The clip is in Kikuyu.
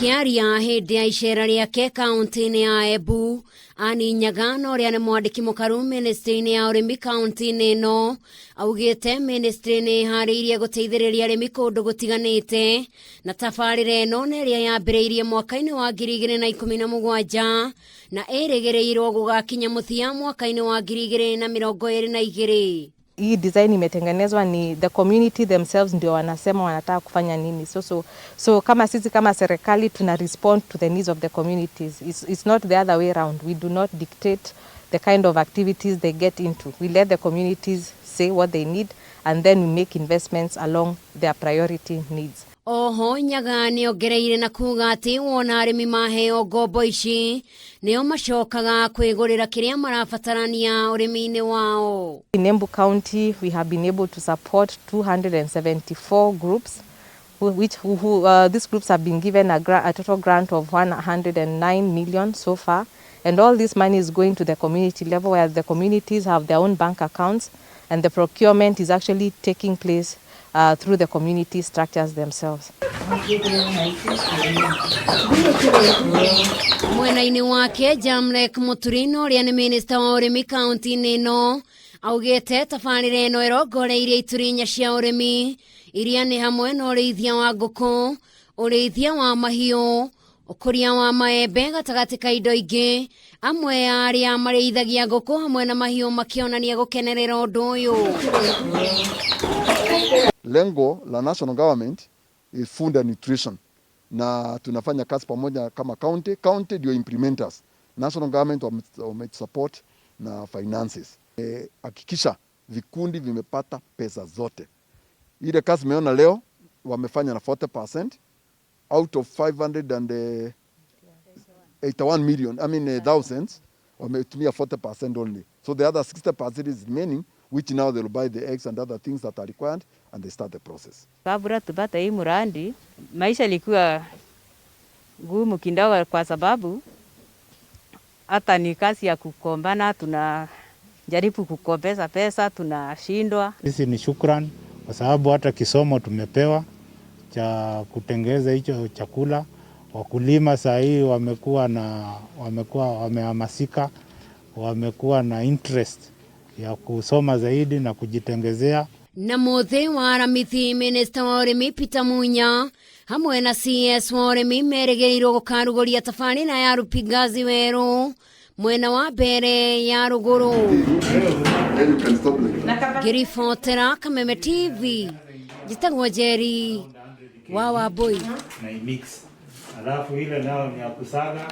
Akĩaria hĩndĩ ya icera rĩake kaunti-inĩ ya Embu, Anne Nyaga na ũrĩa nĩ mwandĩki mũkaru ministry-inĩ ya ũrĩmi kaunti-inĩ ĩno augĩte ministry nĩ ĩharĩirie gũteithĩrĩria arĩmi kũndũ gũtiganĩte na tabarĩra ĩno nĩ ĩrĩa yambĩrĩirie mwaka-inĩ wa 2017 na ĩrĩgĩrĩirwo gũgakinya mũthia mwaka-inĩ wa 2022. Hii design imetengenezwa ni the community themselves ndio wanasema wanataka kufanya nini. So kama sisi kama serikali tuna respond to the needs of the communities. It's not the other way round. We do not dictate the kind of activities they get into. We let the communities say what they need and then we make investments along their priority needs. Oho Nyaga nĩ ongereire na kuga atĩ wona arĩmi maheo ngombo ici nĩo macokaga kwĩgũrĩra kĩrĩa marabatarania ũrĩmi-inĩ wao. In Embu County, we have been able to support 274 groups, who, which who, these groups have been given a total grant of 109 million so far. And all this money is going to the community level, where the communities have their own bank accounts and the procurement is actually taking place through the community structures themselves. Mwena-inĩ wake Jamlek Muturino ũrĩa nĩ minista wa ũrĩmi kaunti-inĩ ĩno augĩte tabarĩra ĩno ĩrongoreirie ituri inya cia ũrĩmi iria nĩ hamwe na ũrĩithia wa ngũkũ, ũrĩithia wa mahiũ, ũkũria wa maembe gatagatĩ ka indo ingĩ. Amwe a arĩa marĩithagia ngũkũ hamwe na mahiũ makĩonania gũkenerera ũndũ ũyũ. Lengo la national government is food and nutrition, na tunafanya kazi pamoja kama county. County ndio implementers, national government wame support na finances. Hakikisha vikundi vimepata pesa zote. Ile kazi umeona leo wamefanya na 40% out of 581 million, I mean thousands, wametumia 40% only. So the other 60% is remaining, which now they'll buy the eggs and other things that are required and they start the process. Kabla tupate hii mradi, maisha ilikuwa ngumu kidogo, kwa sababu hata ni kazi ya kukombana, tunajaribu kukopesa pesa tunashindwa. Sisi ni shukran kwa sababu hata kisomo tumepewa cha kutengeza hicho chakula. Wakulima saa hii wamekuwa wamehamasika, wamekuwa na interest ya kusoma zaidi na kujitengezea. Na mũthĩ wa Aramithi, minista wa ũrĩmi Peter Munya hamwe na CS wa ũrĩmi merĩgĩrĩirwo gũkarugũria tabarĩra ya Rupingazi werũ mwena wa mbere ya rũgũrũ. Ngĩribotera Kameme TV, njĩtagwo Njeri wa Wambui. Na mix, alafu ile nao ni ya kusaga.